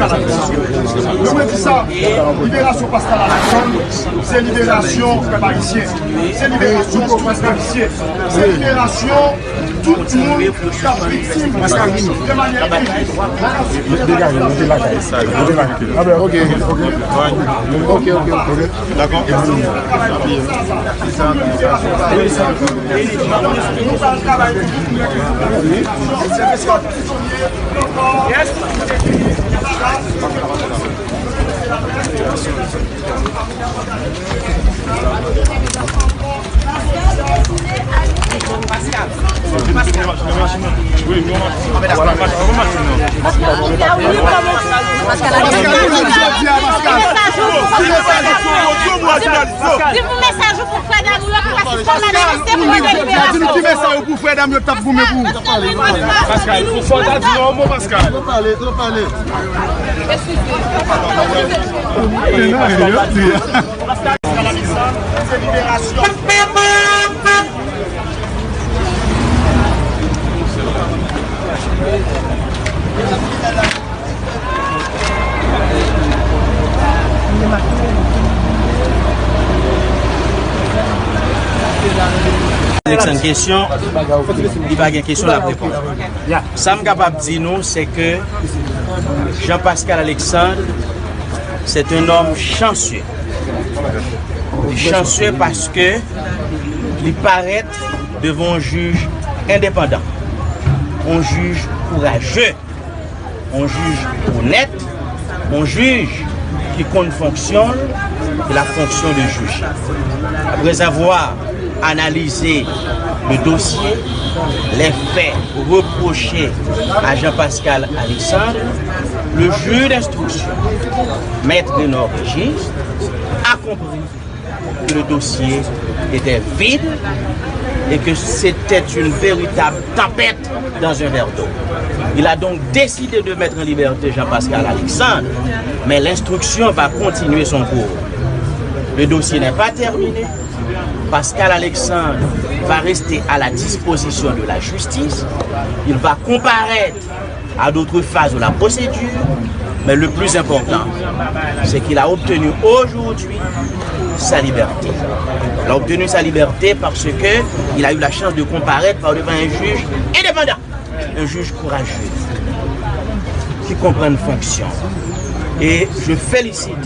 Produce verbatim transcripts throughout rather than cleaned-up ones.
Mwen di sa, liberasyon Pascal Alexandre, se liberasyon pèp ayisyen. Se liberasyon tout polisye. Se liberasyon tout moun k ap viktim de manyè enjis. Degaje, nou te lakay. Nou te lakay. Ah ben, ok, ok. Ok, ok, ok. Dakò. Di nou mesaj ou pou frè dam ou yo ki pase sou la revòlte pou liberasyon. Di nou ki mesaj ou pou frè dam yo k t ap goumen pou ou. Pascal, ou fò ta di yon mo, Pascal. Twò pale, twò pale. Alexandre, kesyon, li pa gen kesyon l ap reponn. Sa m kapab di nou, se ke Jean Pascal Alexandre, c'est un homme chanceux. Chanceux paske li parèt devan yon jij endepandan, yon jij kouraje, yon jij onèt, yon jij ki konn fonksyon l, de la fonction de juge. Après avoir analysé le dossier, les faits reprochés à Jean-Pascal Alexandre, le juge d'instruction, maître Renor Régis, a compris que le dossier était vide et que c'était une véritable tempête dans un verre d'eau. Il a donc décidé de mettre en liberté Jean-Pascal Alexandre, mais l'instruction va continuer son cours. Le dossier n'est pas terminé. Pascal Alexandre va rester à la disposition de la justice. Il va comparaître à d'autres phases de la procédure, mais le plus important, c'est qu'il a obtenu aujourd'hui sa liberté. Il a obtenu sa liberté parce que il a eu la chance de comparaître par devant un juge indépendant, un juge courageux, qui comprend une fonction. Et je félicite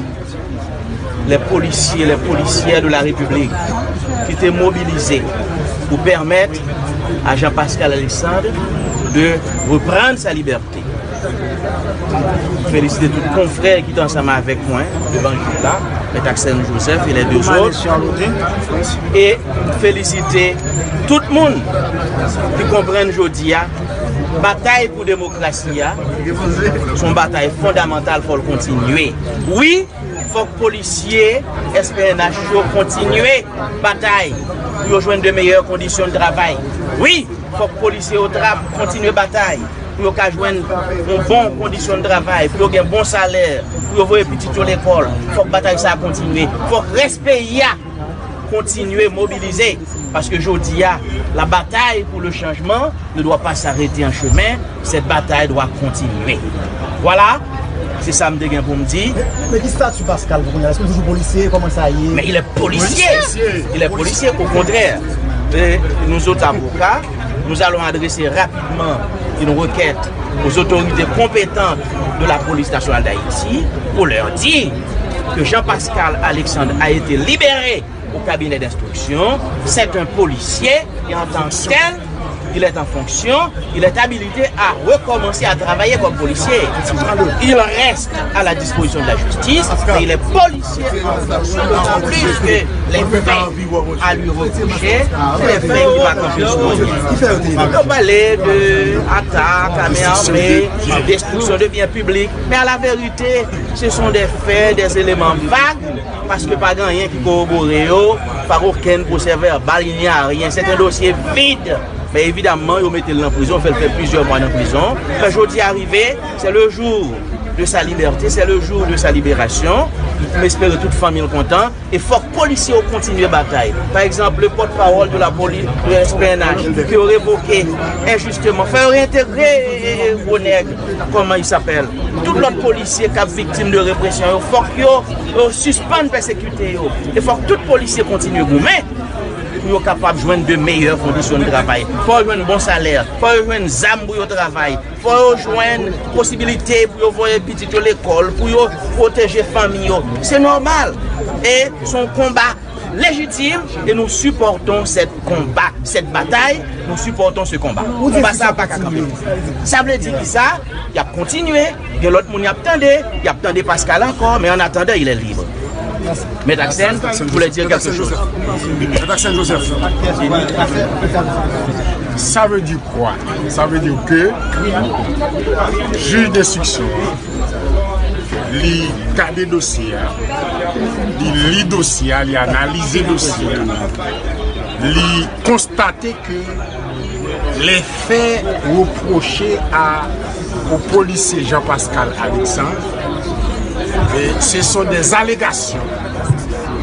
les policiers, les policières de la République ki te mobilize pou pèmèt a Jean Pascal Alexandre de reprann sa libète. Felisite tout konfrè ki te ansanm avèk mwen devan jij la, Mèt Axel Joseph e lè de zòt. E felisite tout moun ki konprann jodi a, batay pou demokrasi a, se yon batay fondamantal, fò l kontinye. Wi, fòk polisye S P N H yo kontinye batay pou yo jwenn de meyè kondisyon de travay. Wi, fòk polisye yo tra-, kontinye batay pou yo ka jwenn yon bon kondisyon de travay, pou yo gen bon salè, pou yo voye pitit yo lekòl. Fòk batay sa a kontinye. Fòk rès peyi a kontinye mobilize. Paske jodi a, la bataille pour le changement ne doit pas s'arrêter en chemin. Cette bataille doit continuer. Voilà, se sa m te gen pou m di. Men, men ki stati Pascal pou kounye a? Èske l toujou polisye? Kòman sa ye? Mais il est policier. Il est policier, au contraire. Et nous autres avocats, nous allons adresser rapidement une requête aux autorités compétentes de la police nationale d'Haïti pour leur dire que Jean-Pascal Alexandre a été libéré au cabinet d'instruction. C'est un policier et en tant que tel, il est en fonction, il est habilité à recommencer à travailler comme policier. Il reste à la disposition de la justice, mais il est policier en fonction, d'autant plus que les faits à lui reprocher, c'est des faits qui va camper sou mwen. Yo pale de atak a men ame, destriksyon de byen piblik, men a la verite, ce sont des faits, des éléments vagues. Paske pa gen anyen ki kowobore yo, pa gen okenn pwosè vèbal, il n'y a rien. C'est un dossier vide. Men evidaman, yo mete l nan prizon, fè l fè plizyè mwa nan prizon. Men jodi a rive, c'est le jour de sa liberté, c'est le jour de sa libération. M espere tout fanmi l kontan. E fòk polisye yo kontinye batay. Pa egzanp, le porte-parole de la police, de S P N H, ke yo revoke enjisteman, fè yo reyentegre gwo nèg, kòman il s'appelle? Lòt polisye k ap viktim de represyon yo, fòk yo, yo sispann pèsekite yo. E fòk tout polisye kontinye goumen pou yo kapab jwenn de meyè kondisyon de travay. Fò yo jwenn bon salè, fò yo jwenn zam pou yo travay, fò yo jwenn posibilite pou yo voye pitit yo lekòl, pou yo pwoteje fanmi yo. Se nòmal. E se yon konba légitime et nous supportons cette combat, cette bataille, nous supportons ce combat. Konba sa pa ka kanpe. Sa vle di ki sa? Y ap kontinye. Gen lòt moun y ap tande, y ap tande Pascal ankò, mais en attendant, il est libre. Mèt Aksen voulait dire quelque chose. Mèt Aksen Joseph. Sa vle di kwa? Sa vle di ke jij denstriksyon an, li gade dosye a, li li dosye a, li analize dosye a, li konstate ke les faits reprochés à, au policier Jean-Pascal Alexandre, et ce sont des allégations,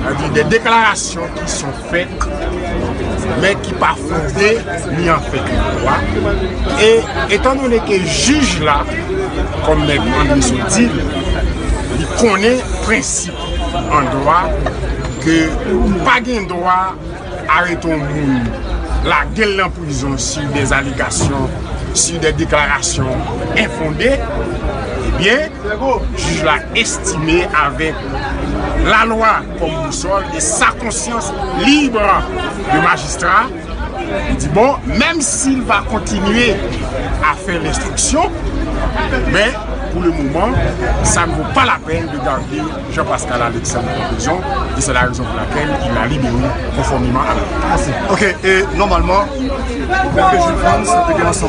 c'est-à-dire des déclarations qui sont faites, mais qui pas fondées ni en fait ni en droit. Et étant donné que jij la, kòm mèt André Sotil, li konnen prensip an dwa ke ou pa gen dwa arete yon moun, lage l nan prizon sur des allégations, sur des déclarations infondées, ebyen, jij la estime avèk lalwa kòm bousòl e sa konsyans lib de majistra, li di, bon, menm si l va kontinye a fè lenstriksyon, men, pour le moment, ça ne vaut pas la peine de garder Jean-Pascal Alexandre en prison, et c'est la raison pour laquelle il a libéré conformément à la loi. Mèsi. Ok, e nòmalman, Mèt Jules Frantz te gen ansanm.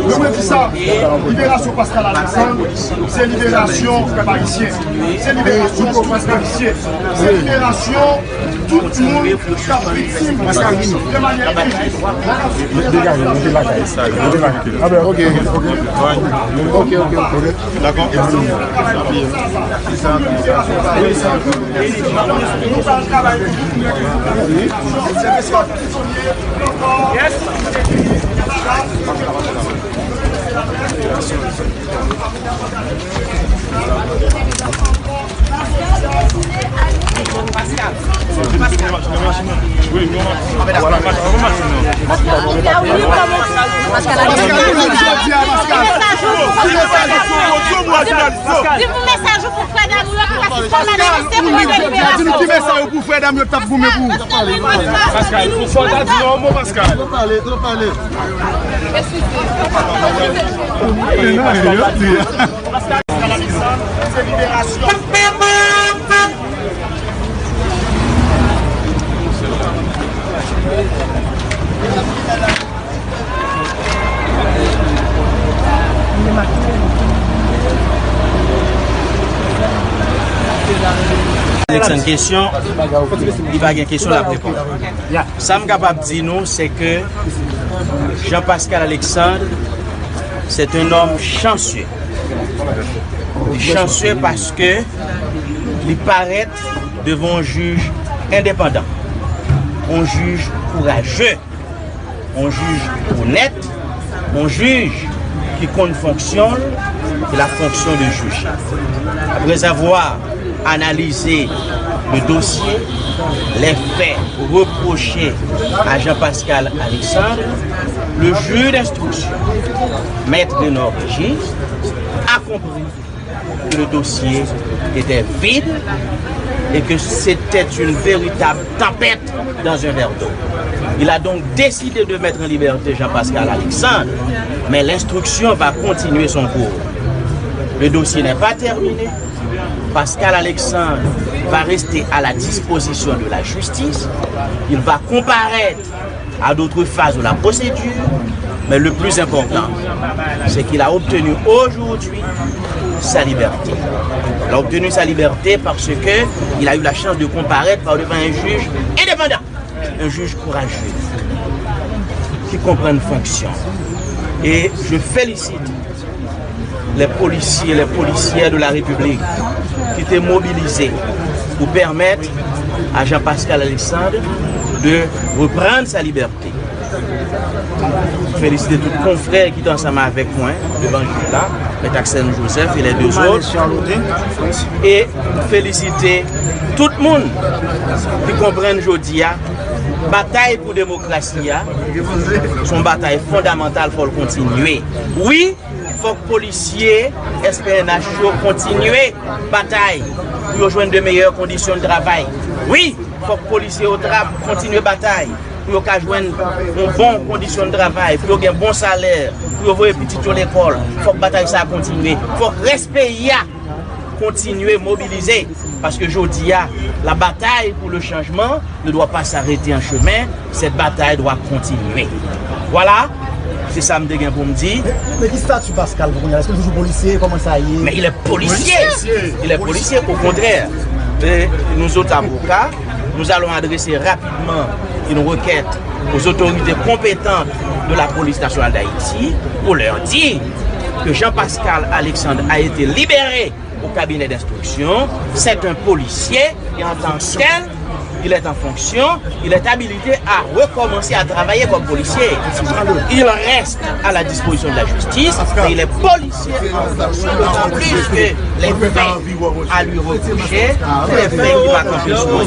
Yo mwen di sa, liberasyon Pascal Alexandre, se liberasyon pèp ayisyen. Se liberasyon tout ayisyen. Se liberasyon tout moun k ap viktim de manyè enjis. Degaje, moute lakay. Moute lakay. Ah ben, ok, ok. Ok, ok, ok. Dakò. Yes. Di nou ki mesaj ou pou frè dam yo t ap goumen pou ou. Pascal, ou fò ta di yon mo, Pascal. Twò pale, twò pale. Pascal Alexandre, se liberasyon. Alexandre, kesyon, li pa gen kesyon, l ap reponn. Sa m kapab di nou, se ke Jean Pascal Alexandre, c'est un homme chanceux. Chanceux paske li parèt devan yon jij endepandan, yon jij kouraje. Yon jij onèt, yon jij ki konn fonksyon l, c'est la fonction de juge. Après avoir analysé le dossier, les faits reprochés à Jean-Pascal Alexandre, le juge d'instruction, maître Renor Régis, a compris que le dossier était vide et que c'était une véritable tempête dans un verre d'eau. Il a donc décidé de mettre en liberté Jean-Pascal Alexandre, mais l'instruction va continuer son cours. Le dossier n'est pas terminé. Pascal Alexandre va rester à la disposition de la justice. Il va comparaître à d'autres phases de la procédure, mais le plus important, c'est qu'il a obtenu aujourd'hui sa liberté. Il a obtenu sa liberté parce que il a eu la chance de comparaître par devant un juge indépendant, un juge courageux, qui comprend une fonction. Et je félicite les policiers, les policières de la République qui étaient mobilisés pour permettre à Jean-Pascal Alexandre de reprendre sa liberté. Féliciter tout konfrè ki te ansanm avèk mwen devan jij la, Mèt Axène Joseph et les deux autres. E felisite tout moun ki konprann jodi a, batay pou demokrasi a, se yon batay fondamantal, fò l kontinye. Wi, fòk polisye S P N H yo kontinye batay pou yo jwenn de meyè kondisyon de travay. Wi, fòk polisye yo tra-, kontinye batay pou yo ka jwenn yon bon kondisyon de travay, pou yo gen bon salè, pou yo voye pitit yo lekòl. Fòk batay sa a kontinye. Fòk rès peyi a kontinye mobilize. Paske jodi a, la bataille pour le changement ne doit pas s'arrêter en chemin. Cette bataille doit continuer. Voilà, se sa m te gen pou m di. Men, men ki stati Pascal pou kounye a? Èske l toujou polisye? Kòman sa ye? Mais il est policier. Il est policier, au contraire. Et nous autres avocats, nous allons adresser rapidement une requête aux autorités compétentes de la Police nationale d'Haïti pour leur dire que Jean-Pascal Alexandre a été libéré au cabinet d'instruction. C'est un policier et en tant que tel, il est en fonction, il est habilité à recommencer à travailler comme policier. Il reste à la disposition de la justice, mais il est policier en fonction, d'autant plus que les faits à lui reprocher, c'est des faits qui marquent un peu sur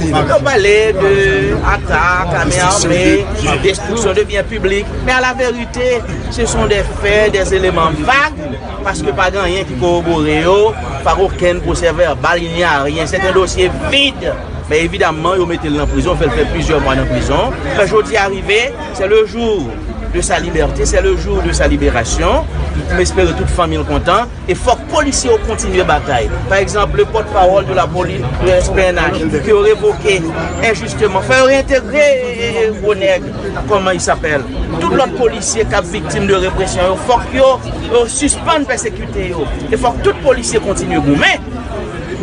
lui. On parlait de attaque à main armée, destruction de biens publics, mais à la vérité, ce sont des faits, des éléments vagues. Paske pa gen anyen ki kowobore yo, pa gen okenn pwosè vèbal, il n'y a rien. C'est un dossier vide. Men evidaman, yo mete l nan prizon, fè l fè plizyè mwa nan prizon. Men jodi a rive, c'est le jour de sa liberté, c'est le jour de sa libération. M espere tout fanmi l kontan. E fòk polisye yo kontinye batay. Pa egzanp, le porte-parole de la police, de S P N H, ke yo revoke enjistement, fò yo reentegre, e, e, e, gwo nèg, comment il s'appelle? Tout lòt polisye k ap viktim de represyon yo, fòk yo, yo sispann pèsekite yo. E fòk tout polisye kontinye goumen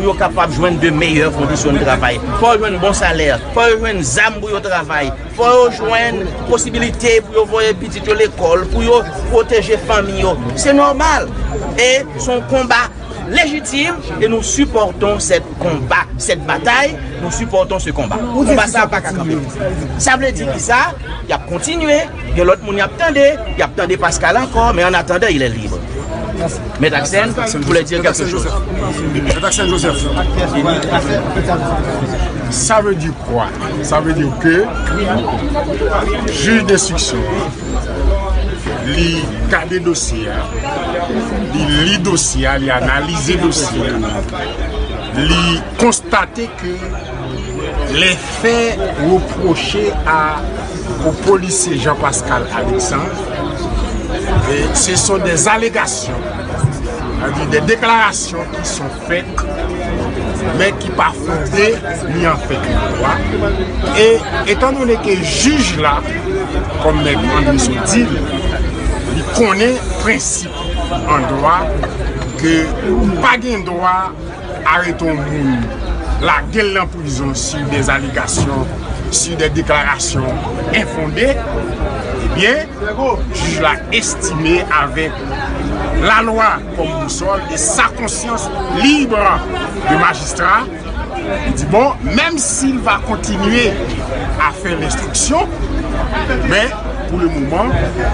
pou yo kapab jwenn de meyè kondisyon de travay. Fò yo jwenn bon salè, fò yo jwenn zam pou yo travay, fò yo jwenn posibilite pou yo voye pitit yo lekòl, pou yo pwoteje fanmi yo. Se nòmal. E se yon konba lejitim, e nou sipòtons cette combat, cette bataille, nous supportons ce combat. Konba sa a pa ka kanpe. Sa vle di ki sa? Y ap kontinye, gen lòt moun y ap tande, y ap tande Pascal ankò, men en attendant, il est libre. Mèt Axène, vous voulez dire quelque chose? Mèt Axène Joseph. Ça veut dire quoi? Ça veut dire que juge d'instruction, li gade dosye a, li li dosye a, li analize dosye a, li konstate ke les faits reprochés à, au policier Jean-Pascal Alexandre, eh, ce sont des allégations, c'est-à-dire des déclarations qui sont faites, men ki pa fonde ni an fèt ni an dwa. E etandone ke jij la, kòm Mèt André sot di l, li konnen prensip an dwa ke ou pa gen dwa arete yon moun, lage l nan prizon sur des allégations, sur des déclarations infondées, ebyen, jij la estime avèk lalwa kòm bousòl e sa konsyans lib de majistra, li di, bon, menm si l va kontinye a fè lenstriksyon, men Pour le moment,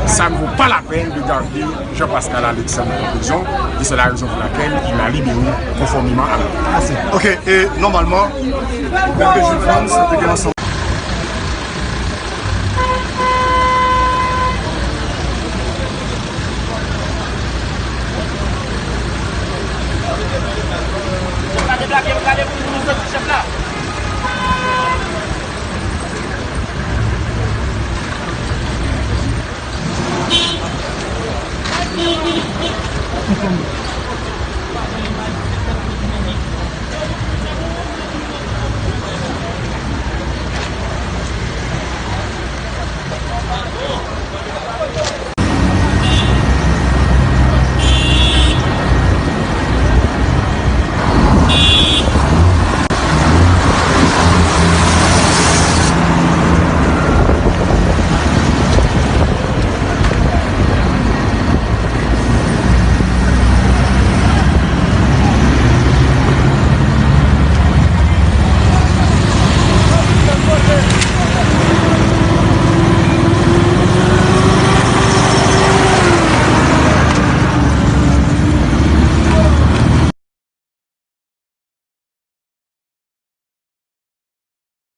ça ne vaut pas la peine de garder Jean-Pascal Alexandre en prison et c'est la raison pour laquelle il a libéré conformément à la loi. Ok, e nòmalman, dènye jou franz te gen ansanm.